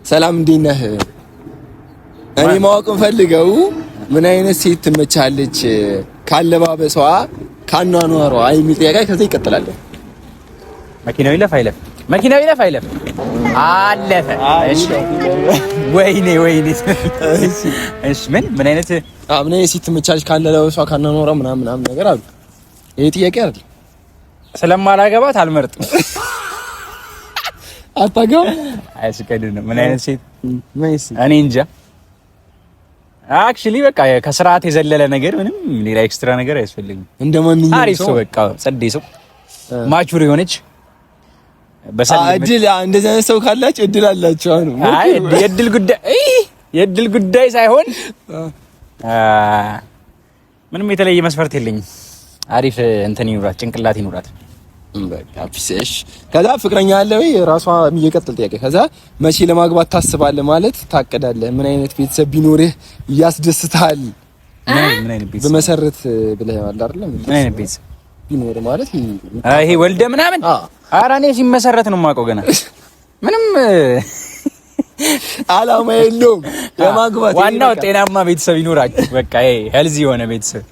ሰላም፣ እንዴት ነህ? እኔ ማወቅ ፈልገው ምን አይነት ሴት ትመቻለች? ካለባበሷ፣ ካኗኗሯ የሚል ጥያቄ፣ ከዛ ይቀጥላል። መኪናው ይለፍ አይለፍ፣ መኪናው ይለፍ አይለፍ፣ አለፈ። እሺ፣ ወይኔ ወይኔ። እሺ፣ ምን አይነት ምን አይነት ሴት ትመቻለች ካለባበሷ፣ ካኗኗሯ ምናምን ምናምን ነገር አሉ። ይሄ ጥያቄ አይደል? ስለማላገባት አልመርጥም። አታገባም? አያስቀድም ነው። ምን አይነት ሴት? ምን አይነት ሴት? እኔ እንጃ። Actually በቃ ከስርዓት የዘለለ ነገር ምንም ሌላ extra ነገር አያስፈልግም። እንደ ማንኛውም አሪፍ ሰው፣ በቃ ጸዴ ሰው፣ mature የሆነች፣ በሰል እድል፣ እንደዚህ አይነት ሰው ካላችሁ እድል አላችሁ። አሁን አይ፣ የእድል ጉዳይ ሳይሆን ምንም የተለየ መስፈርት የለኝም። አሪፍ እንትን ይኑራት፣ ጭንቅላት ይኑራት። በቃ peace። እሺ፣ ከዛ ፍቅረኛ አለ ወይ? ራሷ የሚቀጥል ጥያቄ። ከዛ መቼ ለማግባት ታስባለህ? ማለት ታቅዳለህ? ምን አይነት ቤተሰብ ቢኖርህ ያስደስትሃል? ምን አይነት ቤተሰብ? በመሰረት ብለህ አለ አይደል? ምን አይነት ቤተሰብ? ቢኖር ማለት ይሄ ወልደ ምናምን? ኧረ እኔ ሲመሰረት ነው የማውቀው። ገና ምንም አላማ የለውም የማግባት። ዋናው ጤናማ ቤተሰብ ይኖራችሁ። በቃ ይሄ healthy የሆነ ቤተሰብ።